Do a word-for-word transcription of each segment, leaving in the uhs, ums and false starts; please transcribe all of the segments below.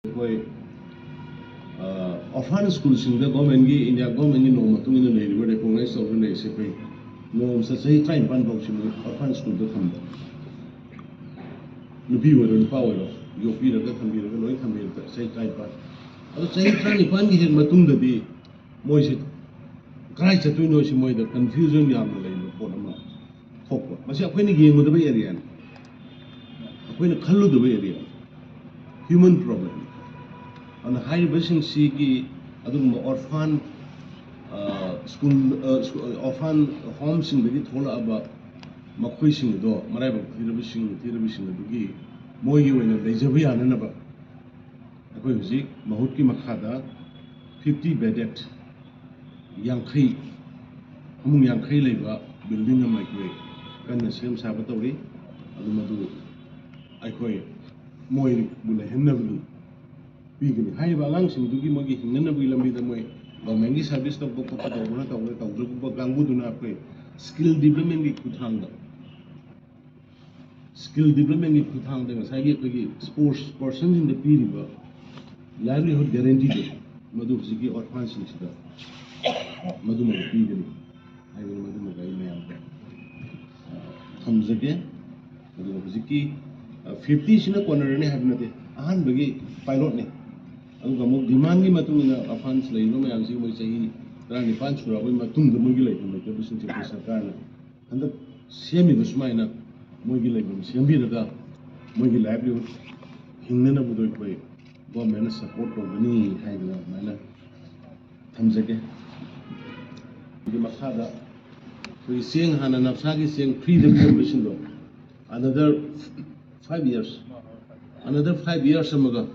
ꯑꯩꯈꯣꯏ ꯑꯣꯔꯐꯥꯟ ꯁ꯭ꯀꯨꯜꯁꯤꯡꯗ ꯒꯣꯔꯃꯦꯟꯒꯤ, ꯏꯟꯗꯤꯌꯥ ꯒꯣꯔꯃꯦꯟꯒꯤ ꯅꯣꯡ ꯃꯇꯨꯡ ꯏꯟꯅ ꯂꯩꯔꯤꯕ, ꯔꯦꯀꯣꯒꯅꯥꯏꯁ ꯇꯧꯗꯨꯅ ꯂꯩꯔꯤꯁꯦ, ꯑꯩꯈꯣꯏ ꯅꯣꯡꯃꯁꯦ ꯆꯍꯤ ꯇꯔꯥꯅꯤꯄꯥꯟ ꯐꯥꯎꯁꯤ ꯃꯣꯏ ꯑꯣꯔꯐꯥꯟ ꯁ꯭ꯀꯨꯜꯗ ꯊꯝꯕ꯫ ꯅꯨꯄꯤ ꯑꯣꯏꯔꯣ ꯅꯨꯄꯥ ꯑꯣꯏꯔꯣ, ꯌꯣꯛꯄꯤꯔꯒ ꯊꯝꯕꯤꯔꯒ ꯂꯣꯏ ꯊꯝꯕꯤꯔꯒ ꯆꯍꯤ ꯇꯔꯥꯅꯤꯄꯥꯟ꯫ ꯑꯗꯣ ꯆꯍꯤ ꯇꯔꯥꯅꯤꯄꯥꯟꯒꯤ ꯍꯦꯛ ꯃꯇꯨꯡꯗꯗꯤ ꯃꯣꯏꯁꯦ ꯀꯗꯥꯏ ꯆꯠꯇꯣꯏꯅꯣ ꯁꯤ ꯃꯣꯏꯗ ꯀꯟꯐ꯭ꯌꯨꯖꯟ ꯌꯥꯝꯅ ꯂꯩꯕ ꯄꯣꯠ ꯑꯃ ꯊꯣꯛꯄ꯫ ꯃꯁꯤ ꯑꯩꯈꯣꯏꯅ ꯌꯦꯡꯒꯗꯕ ꯑꯦꯔꯤꯌꯥꯅꯤ, ꯑꯩꯈꯣꯏꯅ ꯈꯜꯂꯨꯗꯕ ꯑꯦꯔꯤꯌꯥꯅꯤ, ꯍ꯭ꯌꯨꯃꯟ ꯄ꯭ꯔꯣꯕ꯭ꯂꯦꯝ꯫ ꯑꯗꯨꯅ ꯍꯥꯏꯔꯤꯕꯁꯤꯡꯁꯤꯒꯤ ꯑꯗꯨꯒꯨꯝꯕ ꯑꯣꯔꯐꯥꯟ ꯁ꯭ꯀꯨꯜ, ꯑꯣꯔꯐꯥꯟ ꯍꯣꯝꯁꯤꯡꯗꯒꯤ ꯊꯣꯛꯂꯛꯑꯕ ꯃꯈꯣꯏꯁꯤꯡ ꯑꯗꯣ, ꯃꯔꯥꯏꯕꯛ ꯊꯤꯔꯕꯁꯤꯡ, ꯊꯤꯔꯕꯁꯤꯡ ꯑꯗꯨꯒꯤ ꯃꯣꯏꯒꯤ ꯑꯣꯏꯅ ꯂꯩꯖꯕ ꯌꯥꯅꯅꯕ ꯑꯩꯈꯣꯏ ꯍꯧꯖꯤꯛ ꯃꯍꯨꯠꯀꯤ ꯃꯈꯥꯗ ꯐꯤꯐꯇꯤ ꯕꯦꯗꯦꯠ, ꯌꯥꯡꯈꯩ, ꯐꯃꯨꯡ ꯌꯥꯡꯈꯩ ꯂꯩꯕ ꯕꯤꯜꯗꯤꯡ ꯑꯃ ꯑꯩꯈꯣꯏ ꯀꯟꯅ ꯁꯦꯝ ꯁꯥꯕ ꯇꯧꯔꯤ꯫ ꯑꯗꯨ ꯃꯗꯨ ꯑꯩꯈꯣꯏ ꯃꯣꯏꯕꯨ ꯂꯩꯍꯟꯅꯕꯒꯤ ꯄꯤꯒꯅꯤ꯫ ꯍꯥꯏꯔꯤꯕ ꯑꯉꯥꯡꯁꯤꯡꯗꯨꯒꯤ ꯃꯣꯏꯒꯤ ꯍꯤꯡꯅꯅꯕꯒꯤ ꯂꯝꯕꯤꯗ ꯃꯣꯏ ꯒꯣꯔꯃꯦꯟꯒꯤ ꯁꯥꯔꯚꯤꯁ ꯇꯧꯕ ꯈꯣꯠꯄ ꯇꯧꯕꯅ ꯇꯧꯕ ꯇꯧꯖꯕ ꯀꯥꯡꯕꯨꯗꯨꯅ ꯑꯩꯈꯣꯏ ꯁ꯭ꯀꯤꯜ ꯗꯤꯕ꯭ꯂꯞꯃꯦꯟꯒꯤ ꯈꯨꯠꯊꯥꯡꯗ, ꯁ꯭ꯀꯤꯜ ꯗꯤꯕ꯭ꯂꯞꯃꯦꯟꯒꯤ ꯈꯨꯠꯊꯥꯡꯗ ꯉꯁꯥꯏꯒꯤ ꯑꯩꯈꯣꯏꯒꯤ ꯁ꯭ꯄꯣꯔꯠꯁ ꯄꯔꯁꯟꯁꯤꯡꯗ ꯄꯤꯔꯤꯕ ꯂꯥꯏꯚꯂꯤꯍꯨꯗ ꯒꯦꯔꯦꯟꯇꯤꯗꯣ, ꯃꯗꯨ ꯍꯧꯖꯤꯛꯀꯤ ꯑꯣꯔꯐꯥꯟꯁꯤꯡꯁꯤꯗ ꯃꯗꯨꯃ ꯄꯤꯒꯅꯤ ꯍꯥꯏꯕꯅꯤ꯫ ꯃꯗꯨꯃꯒ ꯑꯩ ꯃꯌꯥꯝꯗ, ꯑ, ꯊꯝꯖꯒꯦ꯫ ꯑꯗꯨꯒ ꯍꯧꯖꯤꯛꯀꯤ, ꯑ, ꯐꯤꯐꯇꯤꯁꯤꯅ ꯀꯣꯟꯅꯔꯅꯤ ꯍꯥꯏꯕ ꯅꯠꯇꯦ, ꯑꯍꯥꯟꯕꯒꯤ ꯄꯥꯏꯂꯣꯠꯅꯤ꯫ ꯑꯗꯨꯒ ꯑꯃꯨꯛ ꯗꯤꯃꯥꯟꯒꯤ ꯃꯇꯨꯡ ꯏꯟꯅ ꯑꯣꯔꯐꯥꯟꯁ ꯂꯩꯔꯤꯕ ꯃꯌꯥꯝꯁꯤ ꯃꯣꯏ ꯆꯍꯤ ꯇꯔꯥꯅꯤꯄꯥꯟ ꯁꯨꯔꯛꯑꯕꯒꯤ ꯃꯇꯨꯡꯗ ꯃꯣꯏꯒꯤ ꯂꯩꯐꯝ ꯂꯩꯇꯕꯁꯤꯡꯁꯦ ꯑꯩꯈꯣꯏ ꯁꯔꯀꯥꯔꯅ ꯍꯟꯗꯛ ꯁꯦꯝꯃꯤꯕ ꯁꯨꯃꯥꯏꯅ ꯃꯣꯏꯒꯤ ꯂꯩꯐꯝ ꯁꯦꯝꯕꯤꯔꯒ ꯃꯣꯏꯒꯤ ꯂꯥꯏꯚꯂꯤꯍꯨꯗ ꯍꯤꯡꯅꯅꯕꯗꯣ ꯑꯩꯈꯣꯏ ꯒꯣꯔꯃꯦꯟꯅ ꯁꯄꯣꯔꯠ ꯇꯧꯒꯅꯤ ꯍꯥꯏꯗꯅ ꯑꯗꯨꯃꯥꯏꯅ ꯊꯝꯖꯒꯦ꯫ ꯑꯗꯨꯒꯤ ꯃꯈꯥꯗ ꯑꯩꯈꯣꯏꯒꯤ ꯆꯦꯡ, ꯍꯥꯟꯅ ꯅꯞꯁꯥꯒꯤ ꯆꯦꯡ ꯐ꯭ꯔꯤꯗ ꯄꯤꯔꯝꯕꯁꯤꯡꯗꯣ, another five years, another five years ꯑꯃꯒ,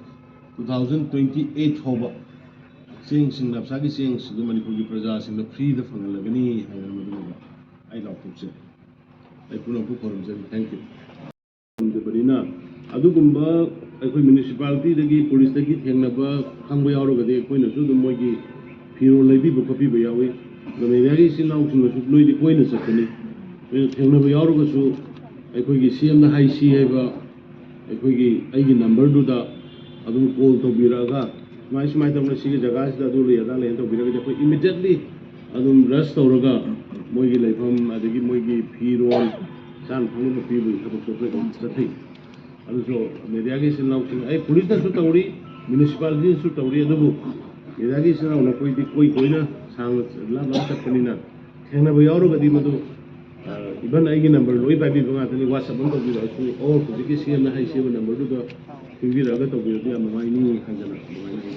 two thousand twenty eight ꯐꯥꯎꯕ ꯆꯦꯡꯁꯤꯡ, ꯅꯞꯁꯥꯒꯤ ꯆꯦꯡꯁꯤꯡꯗꯨ ꯃꯅꯤꯄꯨꯔꯒꯤ ꯄ꯭ꯔꯖꯥꯁꯤꯡꯗ ꯐ꯭ꯔꯤꯗ ꯐꯪꯍꯜꯂꯒꯅꯤ ꯍꯥꯏꯗꯅ ꯃꯗꯨꯃꯒ ꯑꯩ ꯂꯥꯎꯊꯣꯛꯆꯔꯤ꯫ ꯑꯩ ꯄꯨꯝꯅꯃꯛꯄꯨ ꯈꯨꯔꯨꯝꯖꯔꯤ꯫ Thank you꯫ ꯉꯝꯗꯕꯅꯤꯅ ꯑꯗꯨꯒꯨꯝꯕ ꯑꯩꯈꯣꯏ ꯃ꯭ꯌꯨꯅꯤꯁꯤꯄꯥꯂꯤꯇꯤꯗꯒꯤ, ꯄꯨꯂꯤꯁꯇꯒꯤ ꯊꯦꯡꯅꯕ ꯈꯪꯕ ꯌꯥꯎꯔꯒꯗꯤ ꯑꯩꯈꯣꯏꯅꯁꯨ ꯑꯗꯨꯝ ꯃꯣꯏꯒꯤ ꯐꯤꯔꯣꯜ ꯂꯩꯕꯤꯕ ꯈꯣꯠꯄꯤꯕ ꯌꯥꯎꯏ꯫ ꯑꯗꯨꯅ ꯑꯦꯔꯤꯌꯥꯒꯤ ꯏꯆꯤꯜ ꯏꯅꯥꯎꯁꯤꯡꯅꯁꯨ ꯅꯣꯏꯗꯤ ꯀꯣꯏꯅ ꯆꯠꯄꯅꯤ, ꯅꯣꯏꯅ ꯊꯦꯡꯅꯕ ꯌꯥꯎꯔꯒꯁꯨ ꯑꯩꯈꯣꯏꯒꯤ ꯁꯤ ꯑꯦꯝꯗ ꯍꯥꯏꯁꯤ ꯍꯥꯏꯕ ꯑꯩꯈꯣꯏꯒꯤ ꯑꯩꯒꯤ ꯅꯝꯕꯔꯗꯨꯗ ꯑꯗꯨꯝ ꯀꯣꯜ ꯇꯧꯕꯤꯔꯛꯑꯒ ꯁꯨꯃꯥꯏ ꯁꯨꯃꯥꯏꯅ ꯇꯧꯅ ꯁꯤꯒꯤ ꯖꯒꯥꯁꯤꯗ ꯑꯗꯨ ꯂꯩ ꯑꯗꯥ ꯂꯩꯅ ꯇꯧꯕꯤꯔꯒꯗꯤ ꯑꯩꯈꯣꯏ ꯏꯃꯤꯗꯤꯌꯦꯠꯂꯤ ꯑꯗꯨꯝ ꯔꯁ ꯇꯧꯔꯒ ꯃꯣꯏꯒꯤ ꯂꯩꯐꯝ, ꯑꯗꯒꯤ ꯃꯣꯏꯒꯤ ꯐꯤꯔꯣꯜ, ꯆꯥꯅ ꯊꯛꯅꯕ ꯄꯤꯕꯒꯤ ꯊꯕꯛꯇꯣ ꯑꯩꯈꯣꯏ ꯑꯗꯨꯝ ꯆꯠꯊꯩ꯫ ꯑꯗꯨꯁꯨ ꯃꯦꯗꯤꯌꯥꯒꯤ ꯏꯆꯤꯜ ꯏꯅꯥꯎꯁꯤꯡ, ꯑꯩ ꯄꯨꯂꯤꯁꯅꯁꯨ ꯇꯧꯔꯤ, ꯃ꯭ꯌꯨꯅꯤꯁꯤꯄꯥꯂꯤꯇꯤꯅꯁꯨ ꯇꯧꯔꯤ, ꯑꯗꯨꯕꯨ ꯃꯦꯗꯤꯌꯥꯒꯤ ꯏꯆꯤꯜ ꯏꯅꯥꯎ ꯅꯈꯣꯏꯗꯤ ꯀꯣꯏ ꯀꯣꯏꯅ ꯁꯥꯡꯅ ꯂꯥꯞ ꯂꯥꯞ ꯆꯠꯄꯅꯤꯅ ꯊꯦꯡꯅꯕ ꯌꯥꯎꯔꯒꯗꯤ ꯃꯗꯨ, ꯏꯚꯟ ꯑꯩꯒꯤ ꯅꯝꯕꯔ ꯂꯣꯏ ꯄꯥꯏꯕꯤꯕ ꯉꯥꯛꯇꯅꯤ, ꯋꯥꯆꯞ ꯑꯃ ꯇꯧꯕꯤꯔꯛꯑꯁꯨ, ꯑꯣ ꯍꯧꯖꯤꯛꯀꯤ ꯁꯤ ꯑꯦꯝꯅ ꯍꯥꯏꯁꯤꯕ ꯅꯝꯕꯔꯗꯨꯗ ꯈꯪꯕꯤꯔꯛꯑꯒ ꯇꯧꯕꯤꯔꯗꯤ ꯌꯥꯝ ꯅꯨꯡꯉꯥꯏꯅꯤ ꯈꯟꯖꯅ ꯑꯗꯨꯃꯥꯏꯅ